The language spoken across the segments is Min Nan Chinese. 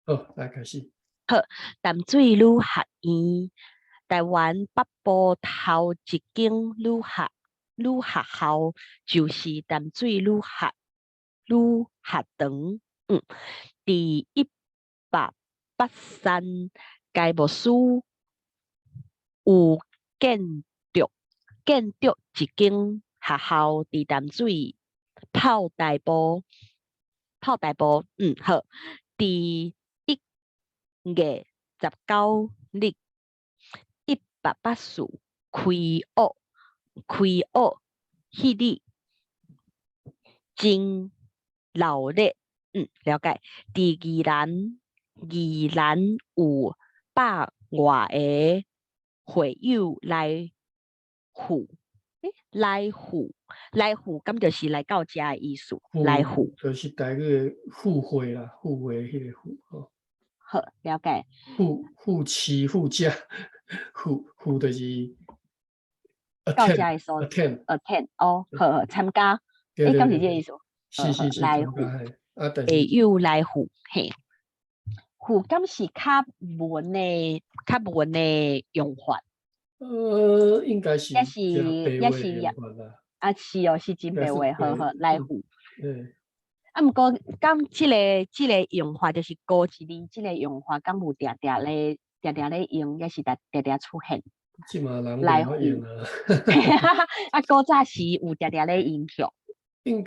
好，來開始。好，淡水女學院，臺灣北部頭一間女學校就是淡水女學堂。佇1883，該牧師有建築一間學校佇淡水炮台埔，炮台埔，好，佇1月19日，1884開學彼日真鬧熱，了解。佇宜蘭有百外个會友來赴，來赴，敢就是來到遮的意思？來赴就是台語的赴會啦，赴會彼个赴吼。好，了解。赴赴市赴遮，赴赴就是到遮的所 attend attend 哦，好好參加，敢是這个意思？是是是，來赴，啊，會友來赴，嘿，赴敢是較文的用法？應該是，也是也是啊，是哦，是真白話，好好來赴。啊，毋過敢這個用法就是孤一字，這個用法敢有定定咧用，抑是定定出現？這馬人來赴用啊。啊，古早時有定定咧用著。應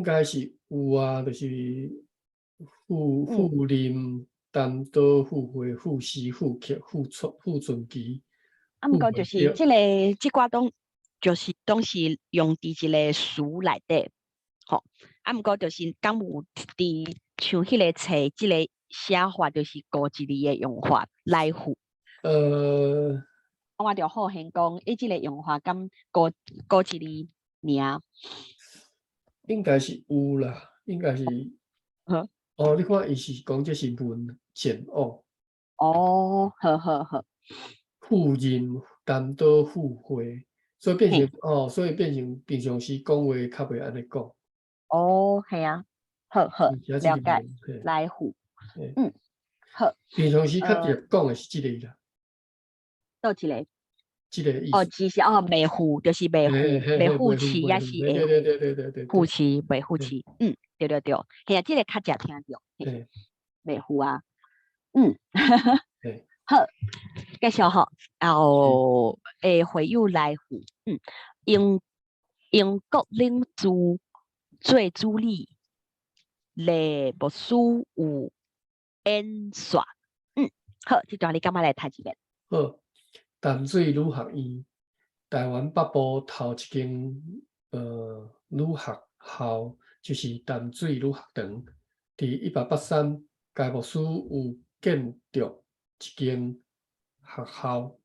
該是有啊，就是赴任、擔當、赴會、赴詩、赴刻、赴傳奇。啊，毋過就是這個這寡攏就是攏是用佇一个詞內底，吼。啊，毋過就是敢有佇像彼个冊這个寫法，就是孤一字的用法來赴。我就好現講，伊這个用法敢孤一字爾？應該是有啦，應該是。哦，你看伊是講這是文簡哦。哦，好好好。赴任、擔當、赴會，所以變成哦，所以變成平常時講話較袂按呢講。哦，係啊，好好，了解，來赴，好。平常時較直講的是這个啦。佗一个？這个意思。哦，其實哦，袂赴就是袂赴試，抑是會赴試袂赴試，對對對，係啊，這个較常聽著，袂赴啊，好，繼續吼，然後會友來赴，英國領事做主理，賴牧師有演說，好，這段你敢欲來讀一遍？好，淡水女學院，臺灣北部頭一間女學校，就是淡水女學堂。佇1883，該牧師有建築一間學校，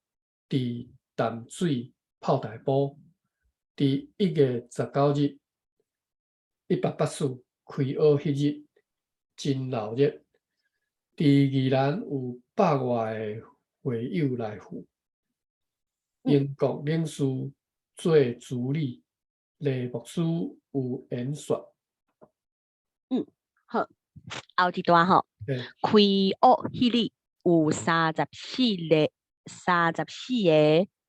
佇淡水炮台埔。佇1月19日，1884開學彼日，真鬧熱。佇宜蘭有百外个會友來赴。英國領事做主理，賴牧師有演說。好，後一段吼，開學彼日有34個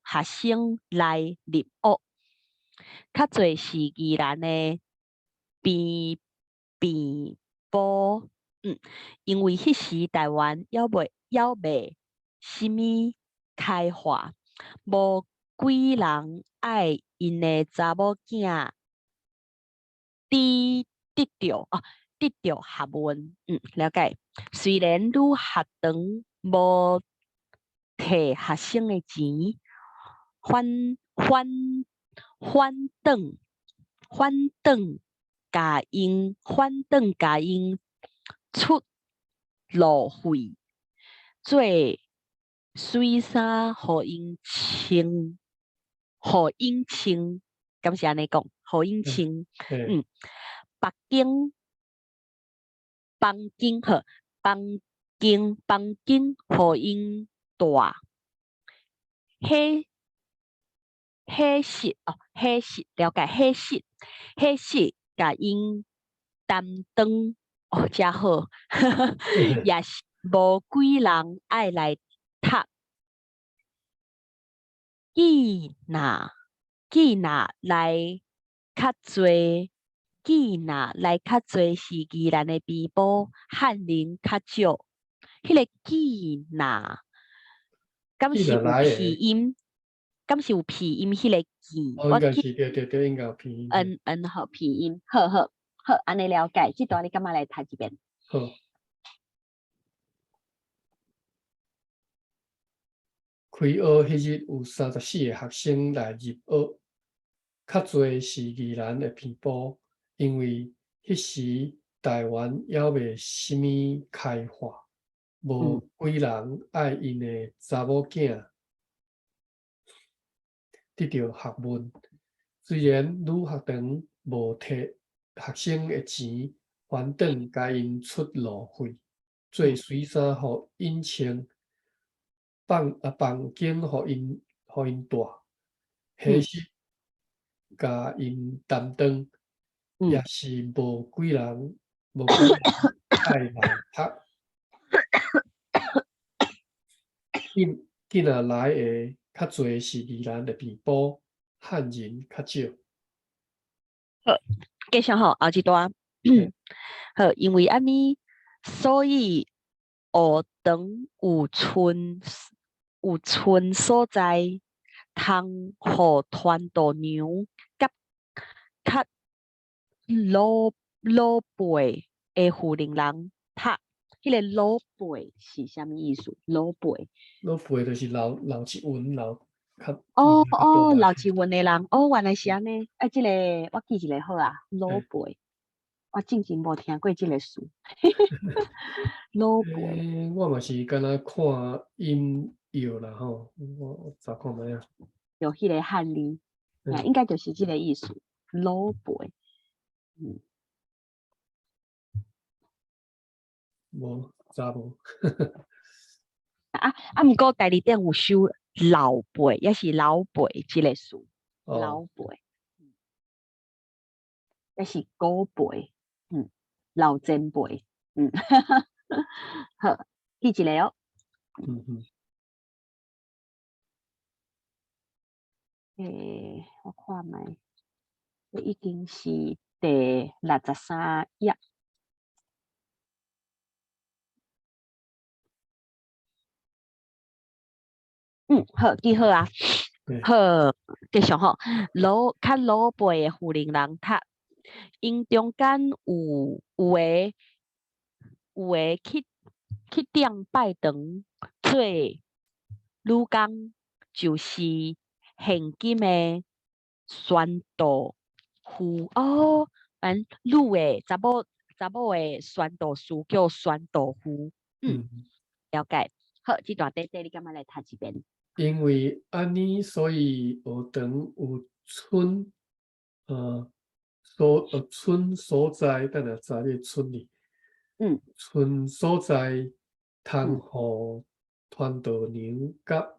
學生來入學，較濟是宜蘭的邊埔，因為彼時臺灣猶未啥物開化，無幾人愛𪜶的查某囝得著學問，了解。雖然女學堂無提學生的錢，反轉共𪜶出路費，做水衫予𪜶穿，予𪜶穿，敢是按呢講？予𪜶穿，北京房間好，房間予𪜶住，彼時哦，彼時了解，彼時共𪜶擔當哦，遮好，也是無幾人愛來讀。囡仔囡仔來較濟，囡仔來較濟是宜蘭的平埔，漢人較少。彼個囡仔，敢是有鼻音？敢是有鼻音？彼個囡，我應該是對對對，應該有鼻音。嗯嗯，好，鼻音，好好好，按呢了解。這段你敢愛來讀一遍？好。開學彼日有34個學生來入學，較濟是宜蘭的平埔，因為彼時台灣猶未啥物開化，無幾人愛𪜶的查某囝得著學問。雖然女學堂無提學生的錢，還轉共𪜶出路費，做水衫予𪜶穿。放啊房間予𪜶住，伙食共𪜶擔當，也是無幾人愛來讀。囡囡仔來的較濟是宜蘭的平埔，漢人較少。好，繼續吼，後一段。好，因為按呢，所以學堂有賰所在，通予傳道娘佮較老老輩的婦人人讀。彼個老輩是啥物意思？老輩，老輩就是老老一份老較哦哦，老一份的人，哦，原來是按呢。啊，這個我記一下好啊，老輩，我進前無聽過這個詞。老輩，我嘛是敢若看音譯啦吼，我查看覓仔。有彼個漢字，應該就是這個意思。老輩，無，查無。啊啊，毋過台字典有收老輩，抑是老輩這個詞，老輩，抑是古輩，老前輩，好，記一下哦。欸，我看覓，這已經是第63頁。好，記好啊。好，繼續吼。老較老輩的婦人人讀，𪜶中間有的去頂拜堂做女工，就是現今的宣道夫哦。反正女的查某的宣道士叫宣道夫。了解。好，這段短短你敢愛來讀一遍？因為按呢，所以學堂有賰，賰所在，等下查你賰哩。賰所在，通予傳道娘佮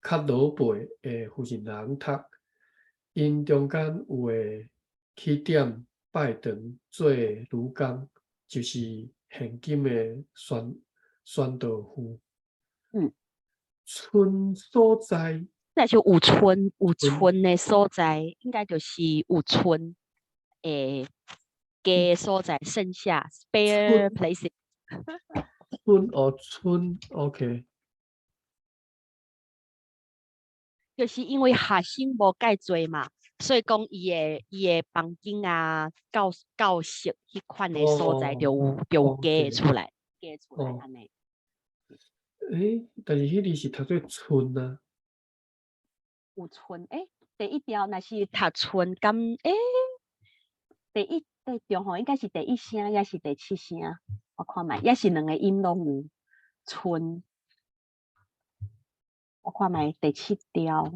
較老輩的負責人讀，𪜶中間有的起點拜堂做女工，就是現今的宣道夫。賰所在，那就有賰有賰的所在，應該就是有賰的加所在，剩下 spare places。賰哦，賰，OK。就是因為學生無介濟嘛，所以講伊的房間啊、教室彼款的所在就有加出來，加出來按呢。欸，但是彼裡是讀做賰啊。有賰，欸，第一條若是讀賰，敢欸？第一第中吼，應該是第一聲，抑是第七聲？我看覓，抑是兩個音攏有賰。我看覓第七條，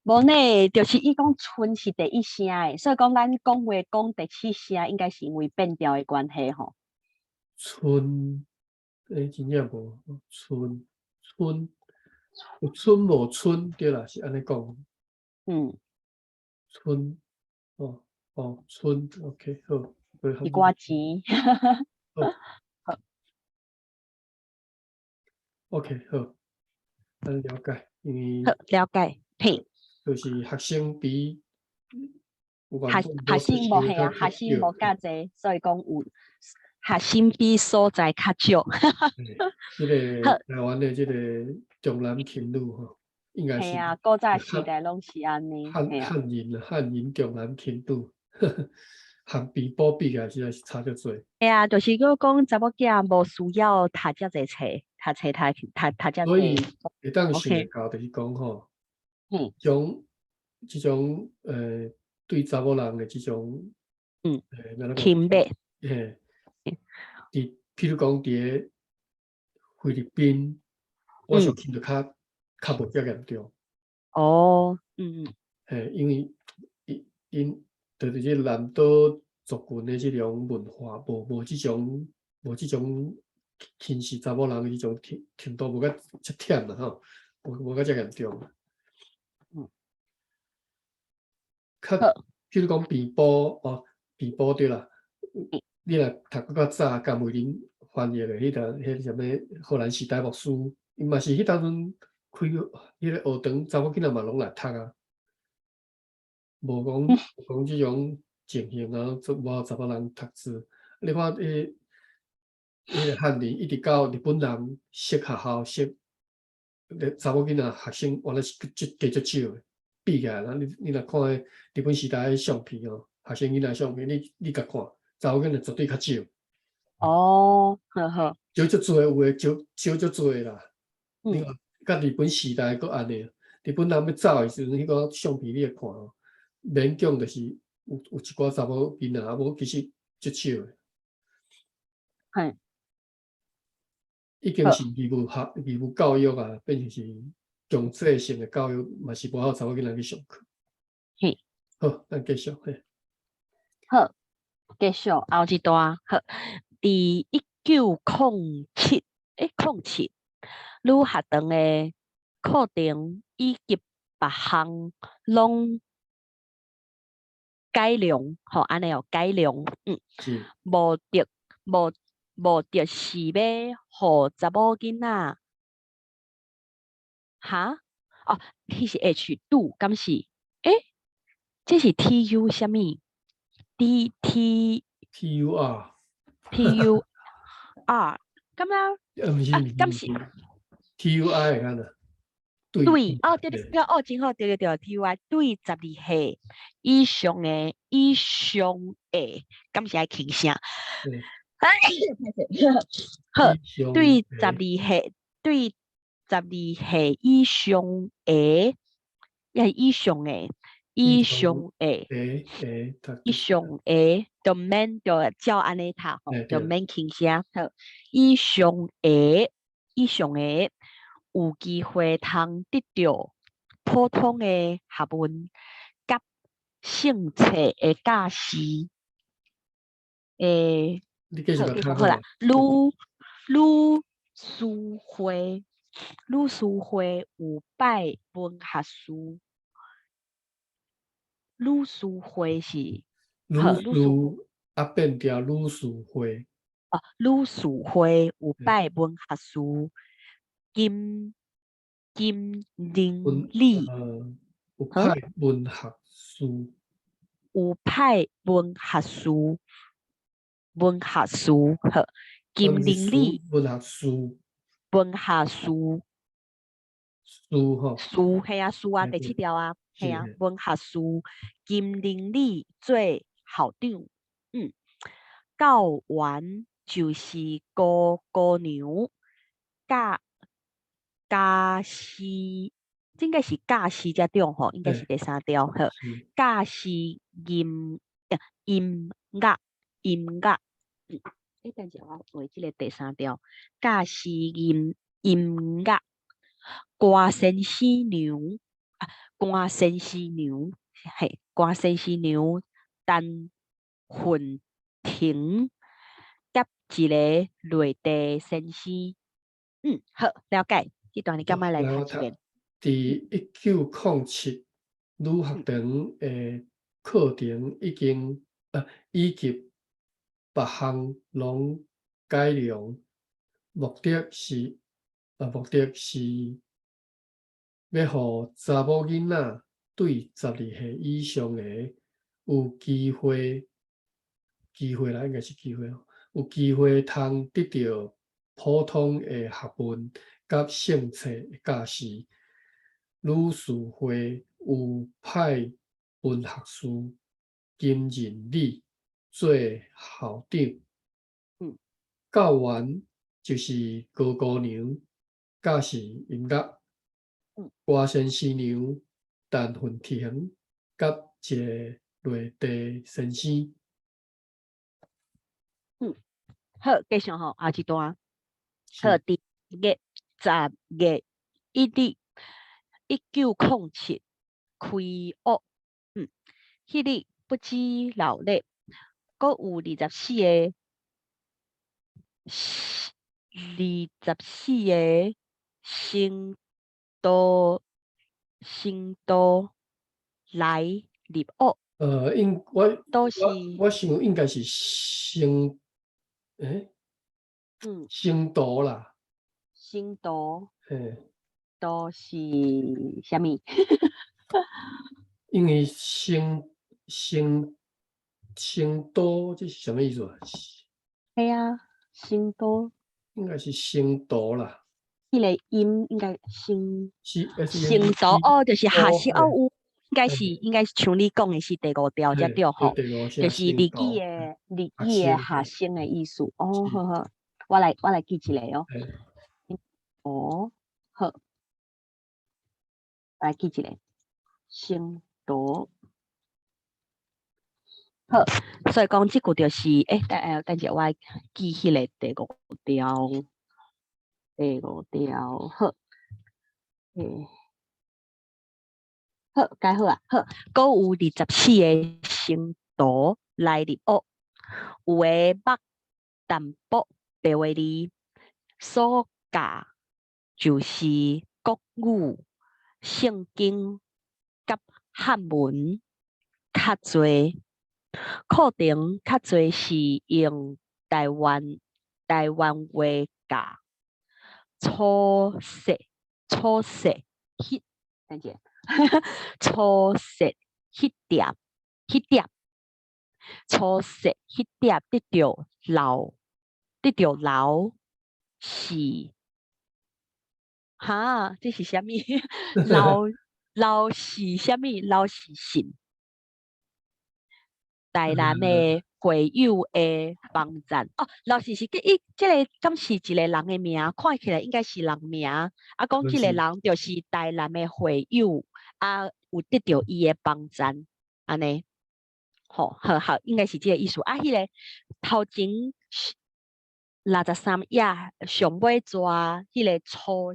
無呢，就是伊講賰是第一聲的，所以講咱講話講第七聲，應該是因為變調的關係吼。賰，欸，真正無賰賰，有賰無賰，對啦，是按呢講。賰，哦哦，賰，OK，好。一寡錢。好。OK，好，咱了解，因為好，了解，嘿。就是學生比學學生無係啊，學生無遮濟，所以講有學生比所在較少。這個台灣的這個重男輕女吼，應該是。係啊，古早時代攏是按呢。漢漢人漢人重男輕女，和比寶比起來實在是差足濟。係啊，就是閣講查某囝無需要讀遮濟冊，讀冊讀讀讀遮濟。所以會當想會到就是講吼，種這種對查某人的這種，輕蔑，嘿，佇譬如講佇个菲律賓，我相信就較較無遮嚴重。嘿，因為𪜶𪜶就是這南島族群的這種文化，無無這種無這種輕視查某人的這種程程度無甲遮忝啦吼，無無甲遮嚴重。較譬如講平埔哦，平埔對啦，你若讀閣較早，甘為霖翻譯的彼個彼個啥物荷蘭時代牧師，伊嘛是彼當陣開彼個學堂，查某囡仔嘛攏來讀啊。無講講這種情形啊，做無查某人讀書。你看彼彼個漢人一直到日本人設學校設，查某囡仔學生原來是足加足少的，比起來，你你若看彼日本時代的相片哦，學生囡仔相片，你你共看，查某囡仔絕對較少。哦，呵呵。少足濟，有的少少足濟啦。你看，佮日本時代閣按呢，日本人欲走的時陣，彼個相片你會看哦，勉強就是有有一寡查某囡仔，啊無其實足少的。已經是義務學義務教育啊，變成是強制性的教育，嘛是無法查某囡仔去上課。好，咱繼續。嘿。好，繼續後一段。好，佇1907，欸，07，女學堂的課程以及別項攏改良，吼，按呢哦，改良，目的目目的是欲予查某囡仔，哈？哦，彼是 H 度，敢是？欸，這是 TU 啥物？D T TUR TUR，敢若？毋是啊，敢是 TUI 敢若？對，哦，對對對，哦，真好，對對對，TUI 對12歲以上的以上的，敢是愛輕聲？好，對十二歲，對十二歲以上的，抑是以上的，以上的，以上的，就免就照按呢讀吼，就免輕聲。好，以上的，以上的有機會通得著普通的學問佮性冊的教師。欸，好，好啦，女女師會，女師會有拜文學士，女師會是女師啊變成女師會。哦，女師會有拜文學士金金玲理，有派文學士，有派文學士，文學士好，金玲理文學士，文學士，士吼，士係啊，士啊，第七條啊，係啊，文學士金玲理做校長，教員就是高姑娘，教教師，這應該是教師才對吼，應該是第三條好，教師音音樂音樂，欸，等下我畫這個第三條，教師音音樂，歌先生娘啊，歌先生娘，嘿，歌先生娘陳奮庭，佮一個內地先生，好，了解。這段你敢愛來讀一遍？佇1907女學堂的課程已經以及別項攏改良，目的是欲予查某囡仔對12歲以上的有機會，機會啦，應該是機會哦，有機會通得著普通的學問佮性冊的教示。女士會有派文學士金仁理做校長。教員就是高姑娘，教示音樂。歌先生娘陳奮庭佮一個內地先生。好，繼續吼，後一段。好，佇月10月1日，1907開學。彼日不知鬧熱，閣有24個生徒來入學。應我都是我想應該是生，欸？生徒啦。生徒。嘿。都是啥物？因為生徒這是啥物意思啊？嘿啊，生徒。應該是生徒啦。彼個音應該生是生徒哦，就是學生哦，有應該是像你講的是第五條才對吼，就是日語的學生的意思。哦，好好，我來記一下哦。哦，好，我來記一下，生徒。好，所以講這句就是，欸，等下我記彼个第五條，第五條，好，欸，好，蓋好啊，好，閣有24個生徒來入學，有的捌淡薄白話字，所教就是國語、聖經佮漢文較濟，課程較濟是用台灣話教。初設彼，等下，初設彼點，初設彼點得著老師，哈，這是啥物？老師啥物？老師信。台南的會友的網站哦，老師是叫伊，這个敢是一個人的名？看起來應該是人名。啊，講這个人就是台南的會友，啊，有得著伊的幫贊，按呢，吼，好好，應該是這个意思。啊，彼个頭前63頁上尾逝彼个初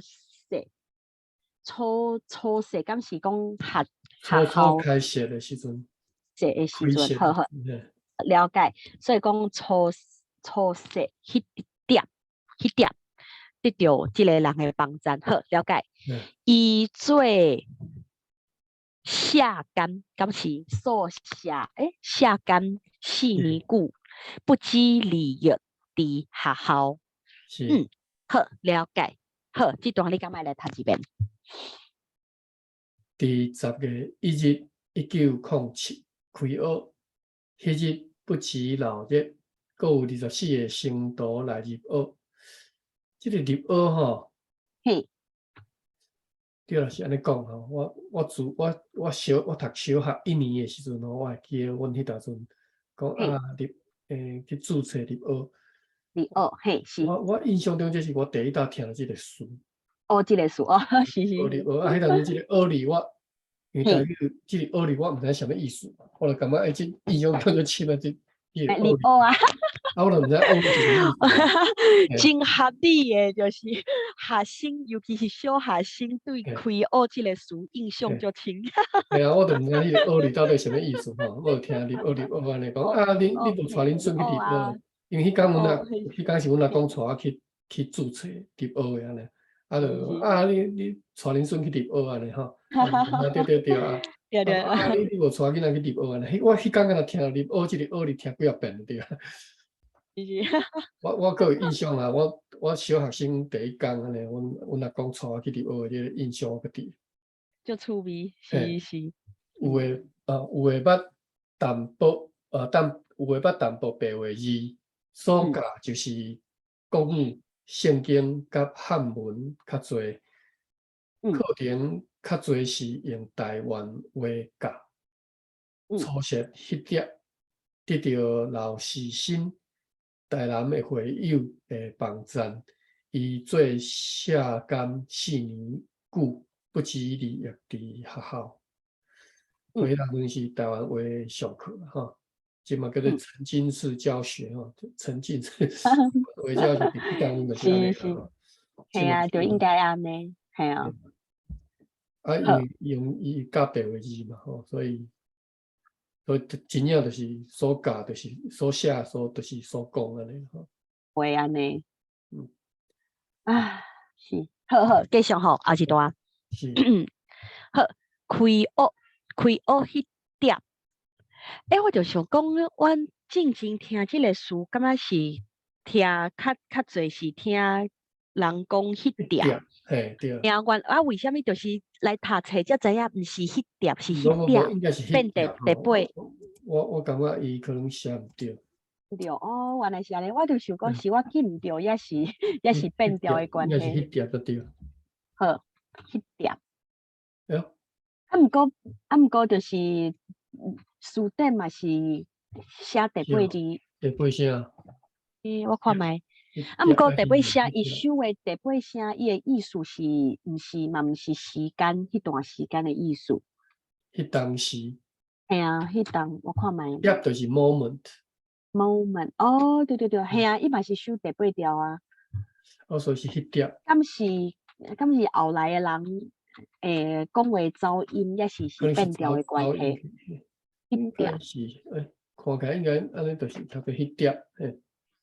設，敢是講學初學校初開設的時陣，設的時陣，好好了解。所以講初設彼點得著這个人的幫贊，好了解。伊做舍監，敢是宿舍？欸，舍監4年久，不知2月佇學校。好了解。好，這段你敢愛來讀一遍？佇10月1日，1907開學，彼日不辭鬧熱，閣有24個生徒來入學。這个入學吼，對啦，是按呢講吼。我我自我我小我讀小學一年的時陣吼，我會記得阮彼當陣講啊入去註冊入學。入學，嘿，是。我印象中這是我第一道聽著這个詞。哦，這个詞哦，是是。入學啊，彼當陣這个學字我，因為台語這个學字我毋知啥物意思，我就感覺欸，這印象中就深啊，這入學啊。啊，我就毋知學字是啥物意思。真合理的，就是學生，尤其是小學生對開學這个詞印象足深。嘿啊，我就毋知彼个學字到底啥物意思吼，我就聽入學入學按呢講啊，你無帶恁孫去入學，因為彼工阮阿，彼工是阮阿公帶我去註冊入學的按呢，啊就啊你帶恁孫去入學按呢吼，啊對對對啊，啊你無帶囡仔去入學按呢，我彼工敢若聽入學這个學字聽幾仔遍對啊。是。我閣有印象啊，我小學生第一工按呢，阮阿公帶我去佇學的這個印象閣佇。足趣味，是是。有的捌淡薄，淡有的捌淡薄白話字，所教就是國語、聖經佮漢文較濟，課程較濟是用台灣話教。初學彼碟得著老師新台南的會友的幫贊，伊做舍監4年久，不止離業佇學校。所以當陣是台灣話上課吼，這嘛叫做沉浸式教學吼，沉浸式話教學，彼當陣就是按呢。是，係啊，就應該按呢，係啊。啊，因為用伊教白話字嘛吼，所以真正就是所教，就是所寫，所就是所講按呢吼。會按呢。啊，是，好好，繼續吼，後一段。是。好，開學彼碟，欸，我就想講，阮進前聽這個詞，感覺是聽較濟是聽人講彼碟。嘿，對。聽阮啊，為啥物就是來讀冊才知影，毋是彼碟，是彼碟變第八。我感覺伊可能寫毋對。對哦，原來是按呢，我就想講是我記毋著，抑是變調的關係。應該是彼碟就對。好，彼碟。對。啊，毋過就是詞典嘛是寫第八字。第八聲。欸，我看覓。啊，毋過第八聲，伊收的第八聲，伊的意思是毋是嘛？毋是時間，彼段時間的意思。彼當時。嘿啊，彼當我看覓。碟就是 moment。 moment，哦，對對對，嘿啊，伊嘛是收第八調啊。哦，所以是彼碟。敢是後來的人，講話走音，抑是變調的關係？彼碟是，欸，看起來應該按呢，就是讀做彼碟，嘿。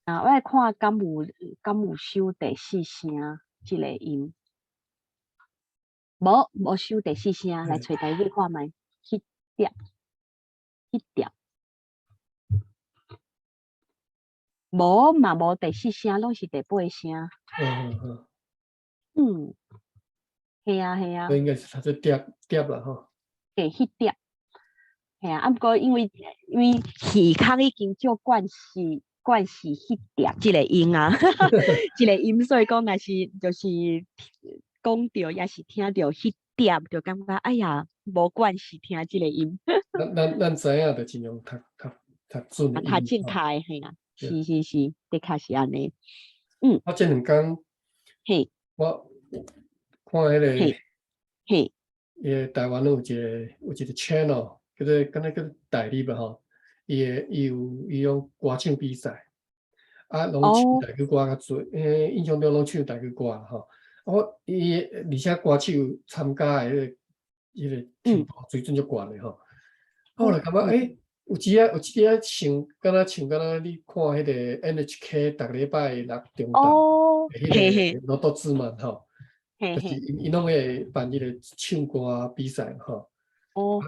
啊，我來看敢有收第四聲這個音，無收第四聲，來揣台語看覓，彼碟，彼碟，無嘛無第四聲，攏是第八聲。係啊係啊。應該是讀做碟碟啦吼。對，彼碟，係啊，啊毋過因為耳孔已經足慣勢彼碟這個音啊，這個音，所以講若是就是講著，抑是聽著彼碟，就感覺哎呀，無慣勢聽這個音。咱知影就盡量讀準。啊，讀正確的，嘿啊，是是是，的確是按呢。我這兩工，我看彼個，伊個台灣有一個 channel，叫做敢若叫大立吧吼。伊有伊用歌唱比賽，啊，攏唱台語歌較濟，印象中攏唱台語歌吼。啊，我伊而且歌手參加的彼個程度水準足懸的吼。啊，我就感覺欸，有時啊有一啲仔像敢若你看彼個 NHK 逐禮拜六中晝的彼個のど自慢吼，就是𪜶攏會辦彼個唱歌比賽吼。我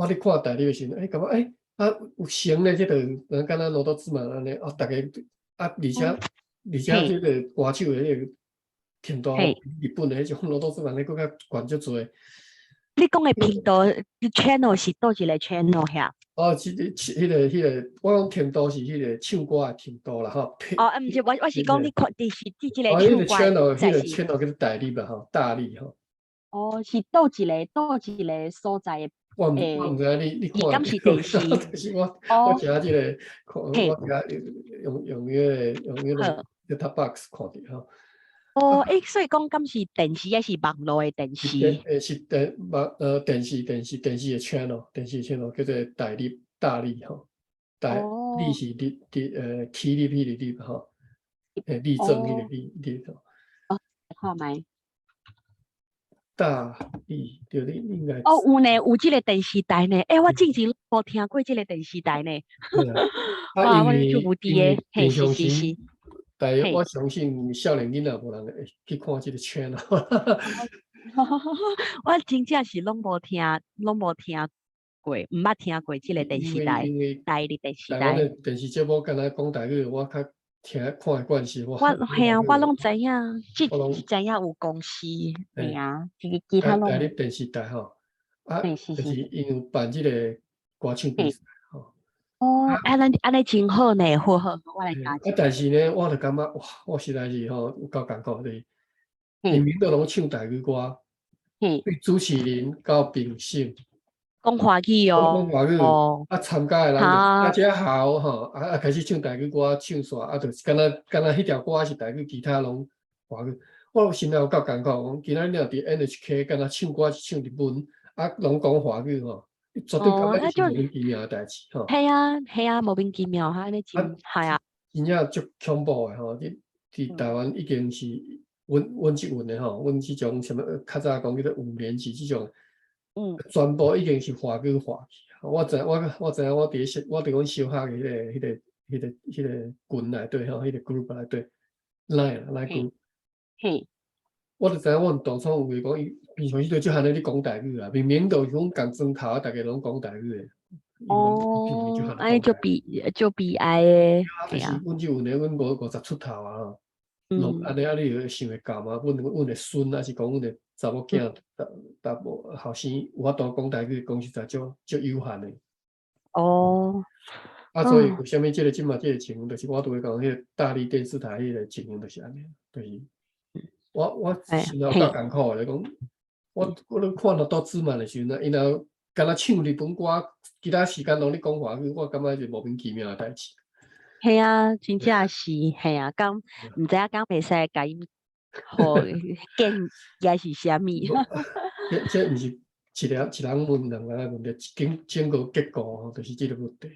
咧看台語的時陣，欸，感覺欸，啊，有成咧，這個人敢若のど自慢按呢，啊，逐个啊，而且這個歌手的彼個程度，日本的彼種のど自慢咧，閣較懸足濟。你講的頻道 channel 是佗一個 channel 遐？哦，是彼個，我講程度是彼個唱歌的程度啦，吼。哦，毋是，我是講你看電視佇這個唱歌，彼個 channel 叫做大立吧，吼，大立吼。哦，是佗一個所在的。我毋知影你看，敢是電視？就是我聽這個，我聽用彼個 set-top box 看著吼。哦，欸，所以講敢是電視抑是網路的電視？欸，是電網呃電視電視電視的 channel，電視 channel 叫做大立大立吼，大立是立立起立彼個立吼，欸，立正彼個立立吼。哦，看覓。大立對，你應該。哦，有呢，有這個電視台呢。欸，我之前無聽過這個電視台呢。哇，我就無知的，嘿，是是是。但我相信少年囡仔無人會去看這個 channel。我真正是攏無聽過，毋捌聽過這個電視台，因為台立電視台灣的電視節目敢若講台語，我較聽看會慣勢，我我嘿啊，我攏知影，這我攏知影有公視，嘿啊，這個其他攏台立電視台吼，啊，就是𪜶有辦這個歌唱比賽吼。哦，按呢按呢真好呢，好好，我來加。啊，但是呢，我就感覺哇，我實在是吼有夠艱苦，就是明明都攏唱台語歌，對主持人到評審。講華語哦，講華語，啊，參加的人大家好吼，啊啊開始唱台語歌，唱煞啊，就是敢若敢若彼條歌是台語，其他攏華語。我心內有夠艱苦，講今仔日若佇 NHK 敢若唱歌是唱日文，啊，攏講華語吼，絕對感覺是莫名其妙的代誌吼。係啊係啊，莫名其妙哈，按呢真係啊。真正足恐怖的吼！佇佇台灣已經是阮阮這阮的吼，阮這種啥物較早講叫做五年級這種。全部已經是華語化去。我知我我知影，我佇咧我佇阮小學彼個彼個彼個彼個群內底吼，彼個 group 內底，LINE LINE group。我就知影，阮當初有話講，伊平常時就足罕咧講台語啊，明明就是講仝磚頭，逐家攏講台語的。哦，按呢足悲足悲哀的。就是阮這有呢，阮五五十出頭啊，攏按呢啊，你會想會到嗎？阮阮的孫抑是講阮的查某囝，查查某後生有法度講台語，講實在足足有限的。啊，所以為啥物這個這馬這個情形，就是我拄仔講彼個大力電視台彼個情形，就是按呢，就是我我心內有夠艱苦的，講我我咧看到多芝麻的時陣，𪜶若敢若唱日本歌，其他時間攏咧講華語，我感覺是莫名其妙的代誌。嘿啊，真正是，嘿啊，敢毋知影敢袂使共𪜶予建議是啥物？這這毋是一個一人問兩個人問題，一間整個結構吼，就是這個問題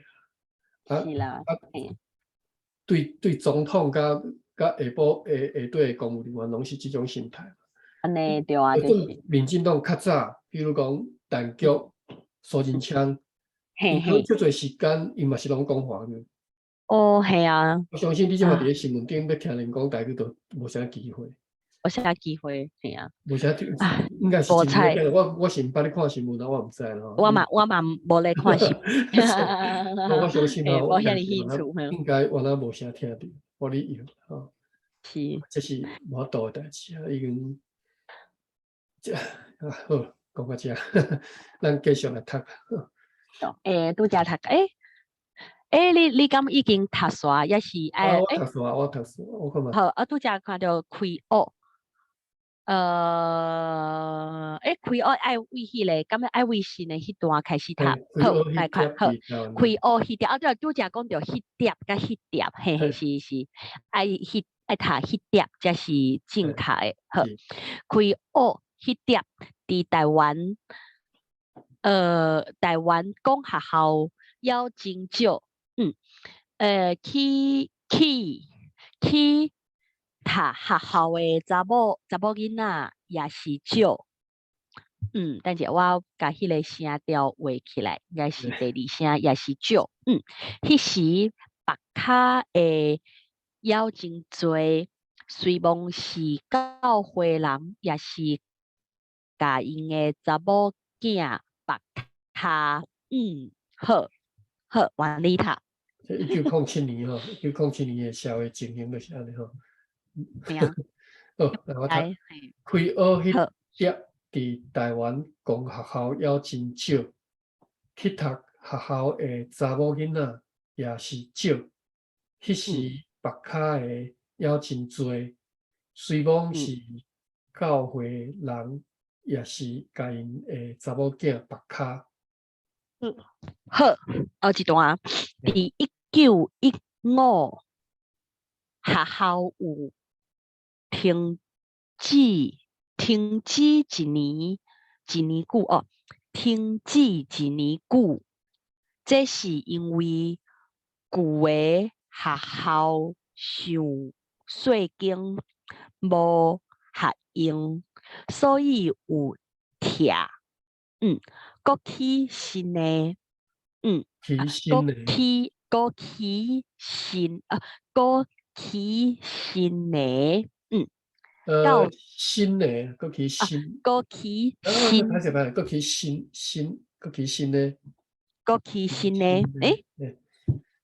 啊。是啦，啊，對對，總統佮佮下部下下底的公務人員，攏是這種心態。按呢對啊，就是。民進黨較早，比如講陳菊、蘇貞昌，伊足濟時間，伊嘛是攏講華語。哦，係啊。我相信你這馬佇咧新聞頂欲聽𪜶講台語，都無啥機會。無啥機會，係啊。無啥機，應該是真我我是毋捌咧看新聞啊，我毋知咯。我嘛我嘛無咧看新聞。我相信吼，無遐爾興趣。應該我若無啥聽著，無理由吼。是。這是無法度的代誌啊，已經。這啊好，講到這，咱繼續來讀。欸，拄才讀，欸。欸，你你敢已經讀煞，抑是愛？我讀煞，我讀煞，我看覓。好，啊，拄才看著開學，欸，開學愛為彼個，敢欲愛為新的彼段開始讀？好，來看，好，開學彼碟，啊，對，拄才講著彼碟佮彼碟，嘿嘿，是是，愛彼愛讀彼碟才是正確的。好，開學彼碟佇台灣，台灣公學校猶真少。去去去讀學校的查某查某囡仔也是少。等者我共彼個聲調畫起來，應該是第二聲也是少。彼時縛跤的猶真濟，雖罔是教會人，也是共𪜶的查某囝縛跤。好，好，換你讀。這1907年吼，1907年的社會情形就是按呢吼。對啊。好，來我讀。開學彼碟佇台灣公學校猶真少，去讀學校的查某囡仔也是少。彼時縛跤的猶真濟，雖罔是教會人，也是共𪜶的查某囝縛跤。好，後一段，佇1915學校有停止停止一年一年久哦，停止一年久，這是因為舊的學校傷細間，無合用，所以有拆。閣起新的，起新的，閣起閣起新啊，閣起新的，新的，閣起新，閣起新，歹勢歹勢，閣起新新，閣起新的，閣起新的，欸，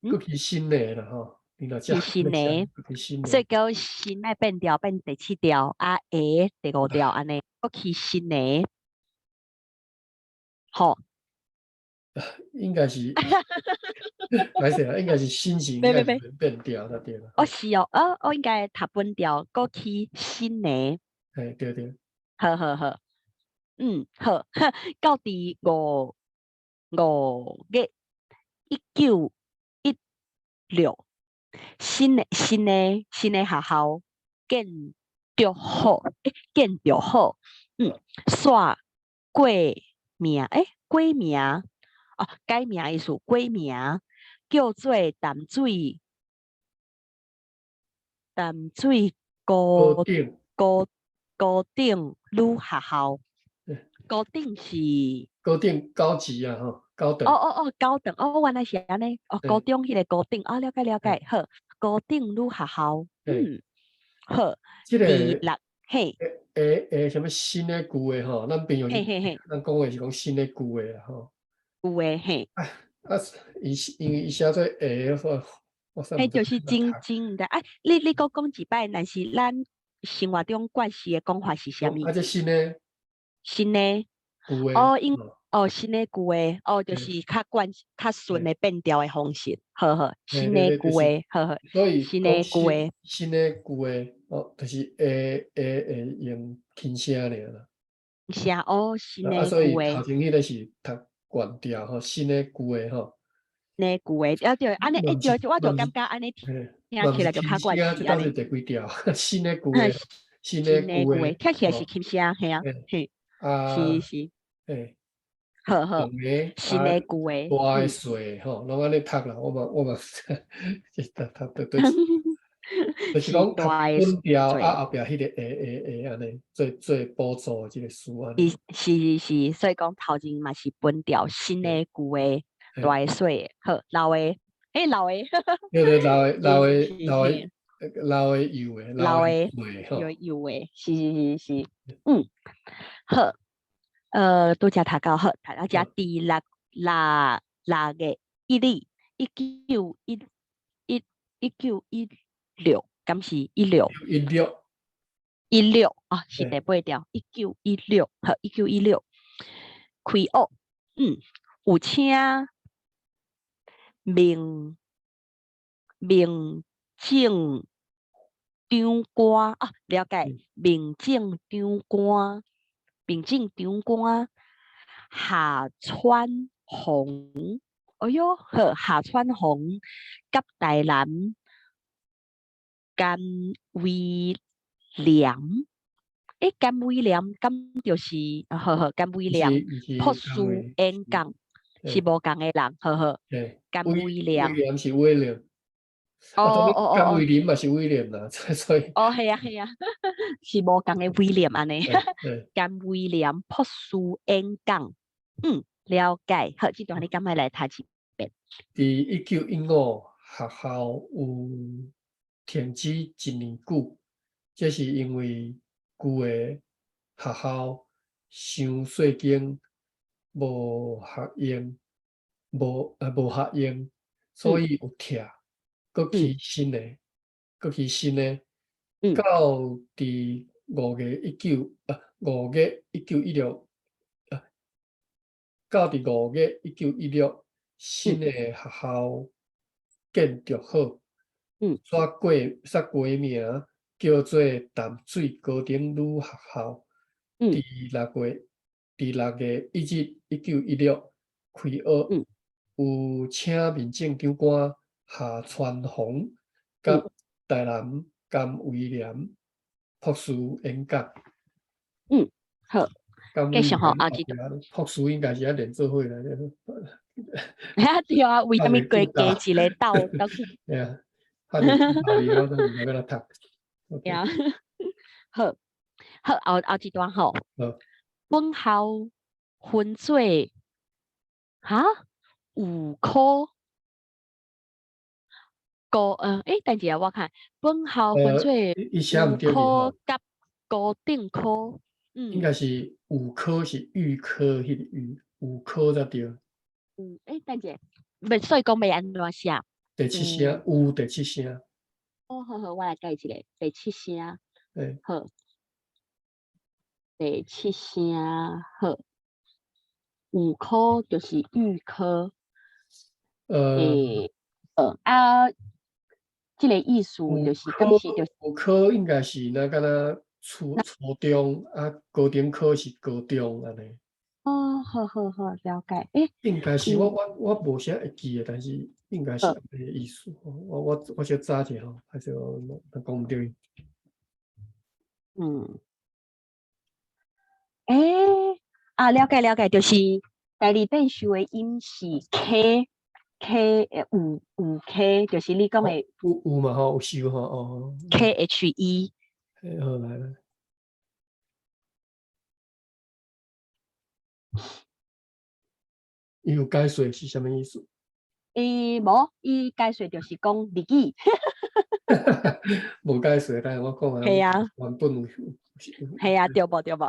閣起新的啦吼。你若這起新的，起新的，所以叫新的變調變第七調，啊下第五調按呢，閣起新的，吼。應該是，歹勢啦，應該是新是應該是變調才對啦。哦是哦，哦我應該讀本調，閣起新的。嘿，對對。好好好，嗯好，到佇5月1916，新的學校建築好，欸，建築好，煞改名，欸，改名，哦，改名意思，改名叫做淡水高等高等女學校，高等是高等高級啊，吼，高等。哦哦哦，高等，哦，原來是按呢，哦，高中彼個高等，哦，了解了解，好，高等女學校，嗯，好，這個六，嘿，欸欸，啥物新的舊的吼，咱平常時咱講話是講新的舊的啦，吼。舊的嘿。啊啊，伊因為伊寫做下，我彼就是真真毋知，哎，你閣講一擺，若是咱生活中慣勢的講法是啥物？啊，這新的。新的。舊的。哦，因哦，新的舊的，哦，就是較慣較順的變調的方式，好好，新的舊的，好好。所以新的舊的。新的舊的，哦，就是會用輕聲爾啦。聲哦，新的啊，所以舊的。頭前彼個是讀懸調吼，新的舊的吼。新的舊的，啊對，按呢，欸對，我就感覺按呢聽起來就較慣勢按呢。這是第幾調？新的舊的，新的舊的，聽起來是輕聲，嘿啊，嘿，啊，是是，嘿，好好，新的舊的，大的細的吼，攏按呢讀啦，我嘛，這讀讀對對，就是講讀本調啊，後壁彼個會會按呢做做補助的這個詞按呢。是是是，所以講頭前嘛是本調，新的舊的。大的細的，好老的，欸老的，對對，老的老的老的老的幼的，老的幼幼的，是是是是，嗯，好，拄才讀到好，讀到遮佇6月1日，1916，敢是一六？一六，一六啊，是第八調，一九一六，好，一九一六，開學，嗯，有請民政長官啊，了解，民政長官，民政長官夏川宏，哎喲，好，夏川宏佮台南甘威廉，欸，甘威廉，敢就是，好好，甘威廉博士演講。是無仝的人，呵呵。甘威廉，威廉是威廉。哦哦哦，甘威廉嘛是威廉啦，所以。哦，係啊係啊，是無仝的威廉按呢。甘威廉博士演講，嗯，了解。好，這段你敢愛來讀一遍？佇1915學校有停止一年久，這是因為舊的學校傷細間。無學用，無學用，所以有拆，閣起新的，閣起新的，到佇五月一九一六啊，到佇五月一九一六，新的學校建築好，煞改名叫做淡水高等女學校，佇6月1日1916開學，有請民政長官夏傳宏佮台南甘威廉博士演講。嗯，好，繼續吼，後一博士應該是愛連做伙來的。啊對啊，為啥物加加一個鬥鬥去？對啊，他就我都毋知欲按怎讀。對啊，好，好後一段吼。本校分做哈五科，高欸，等一下我看，本校分做五科佮高等科，嗯，應該是五科是預科彼個預，五科才對。嗯，欸，等一下，袂，所以講欲按怎寫？第七聲有第七聲。哦，好好，我來改一下，第七聲。嘿。好。第七聲好。預科就是預科。啊，這個意思就是敢是就是預科應該是若敢若初中啊，高中科是高中按呢。哦，好好好，了解。欸，應該是我無啥會記的，但是應該是按呢意思。我小查一下吼，還是我講毋對。欸，啊，了解了解，就是第二遍收的音是 K，K 有 K，就是你講的。有嘛吼，有收吼哦。 KHE。嘿，好來來。伊有解說是啥物意思？伊無，伊解說就是講日語。無解說，但是我講啊，係啊，原本有。係啊，對無對無。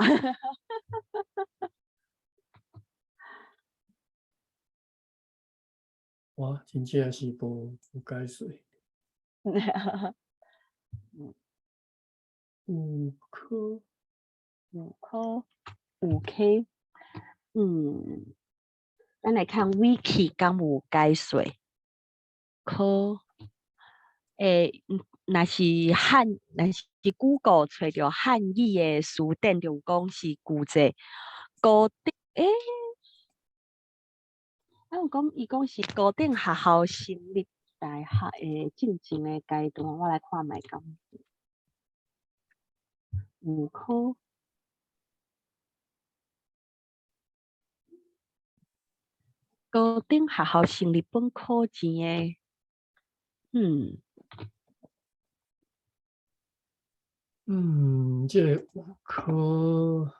哇，真正是無解說。預科，預科，預科，咱來看 Wiki 敢有解說？科，若是漢，若是 Google 揣著漢語的詞典，就有講是舊制高等，啊有講伊講是高等學校成立大學的進前的階段，我來看覓敢。預科，高等學校成立本科前的，這個預科，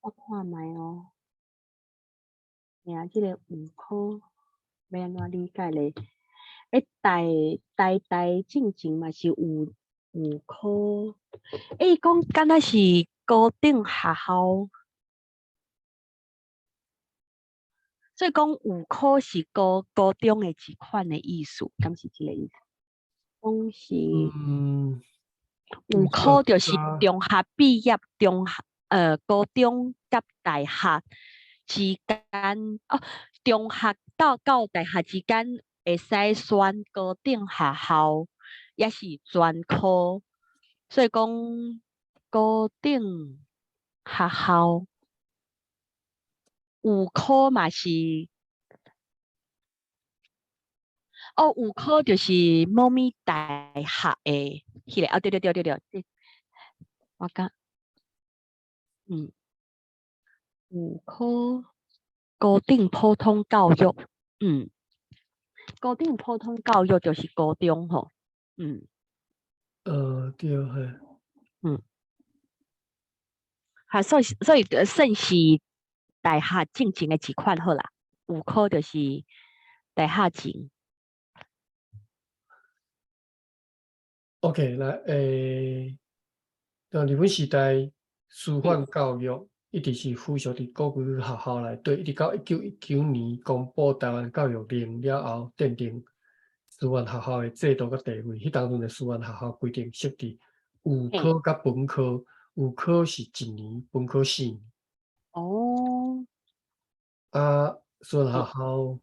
我看覓哦，爾這個預科欲按怎理解咧？台大進前嘛是有預科，伊講敢若是高等學校，所以講預科是高中的一款的意思，敢是這個意思？講是預科就是中學畢業，中學高中佮大學之間，哦，中學到大學之間會使選高等學校，抑是專科，所以講高等學校預科嘛是，哦，預科就是某物大學的彼個，哦，對對對對對，我講，預科高等普通教育，高等普通教育就是高中吼，對嘿。哈，所以算是大學進前的一款好啦，預科就是大學前。 OK，來，日本時代師範教育一直是附屬佇國立學校內底，一直到1919年公布台灣教育令了後，奠定師範學校的制度佮地位。彼當陣的師範學校規定設置預科佮本科，預科是一年，本科4年。啊，師範學校，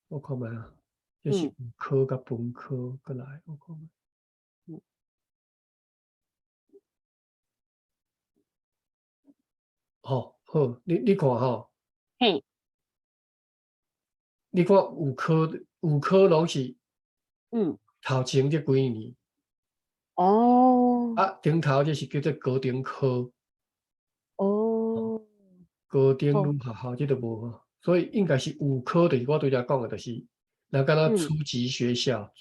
我看覓啊，這是預科佮本科過來，我看覓。吼，好，你看吼，你看預科，預科攏是，頭前這幾年。啊，頂頭這是叫做高中科。高等女學校這都無，所以應該是預科，就是我拄才講的，就是若敢若初級學校，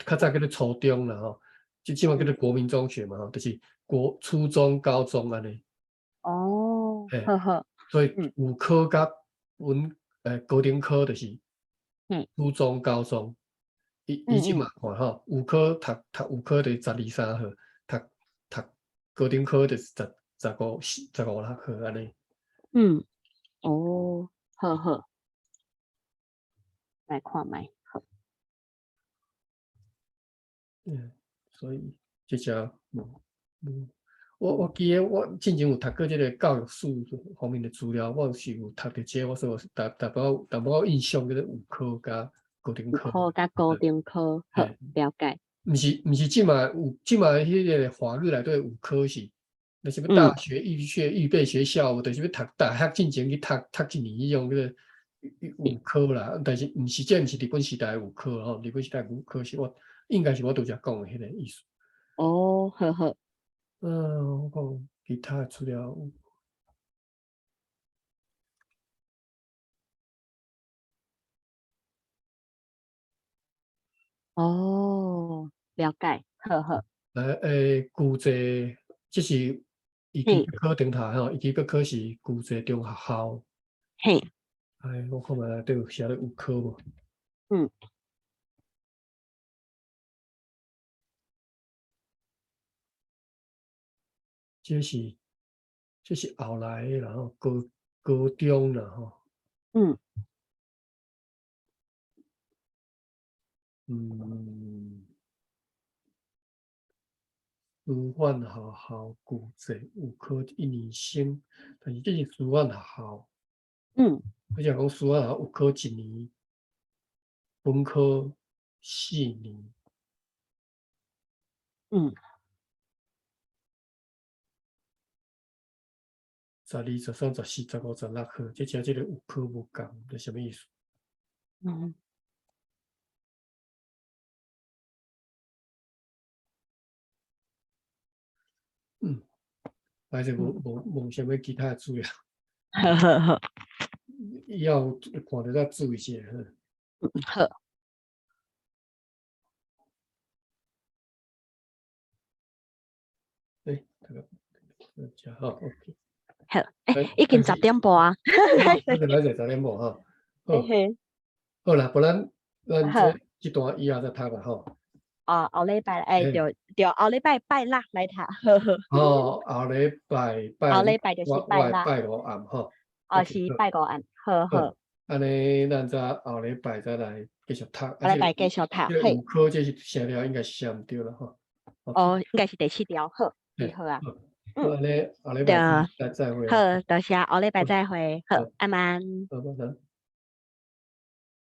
較早叫做初中啦吼，這擺叫做國民中學嘛吼，就是國初中、高中按呢。呵呵。所以預科佮阮高中科就是初中、高中。伊伊這嘛看吼，預科讀讀預科就是十二三號，讀讀高中科就是十十五十五六號按呢。嗯，哦，好好，來看覓，好。嗯，所以這只無無，我記得我進前有讀過這个教育史方面的資料，我是有讀著這个，我所以淡淡薄淡薄印象，叫做預科佮高中預科。科佮高中科，好，了解。毋是毋是，這馬有這馬彼个華語內底有科是，那啥物大學預學預備學校，就是欲讀大學進前去讀讀一年彼種叫做預科啦。但是毋是這毋是日本時代預科吼，日本時代預科是我應該是我拄才講的彼个意思。哦，好好。嗯，我講其他的資料有。哦，了解，好好。來，舊制，這是伊基考頂頭吼，伊基本考是舊制中學校。嘿。哎，我看覓內底有寫咧有考無？嗯。這是這是後來的啦吼，高高中啦吼。嗯。嗯，師範學校舊制有考一年生，但是這是師範學校。嗯。而且講師範學校有考一年，本科四年。嗯。十二、十三、十四、十五、十六號，這只這个有考無仝，這啥物意思？嗯。嗯，反正無無無啥物其他的資料。好好好。以後看著再注意一下。嗯，好。欸，這个，好，OK。好，欸，已經10點半啊。已經來十點半吼。好，好啦，無咱咱這這段以後再讀啦吼。哦，後禮拜，欸，對對，後禮拜拜六來讀。哦，後禮拜拜，後禮拜就是拜六。拜五暗吼。哦，是拜五暗，好好。按呢，咱再後禮拜再來繼續讀。後禮拜繼續讀，嘿。有考這是寫了，應該是寫毋對啦吼。哦，應該是第七條，好，好啊。嗯，按呢，後禮拜再再會。好，多謝，後禮拜再會，好，晚安。好，晚安。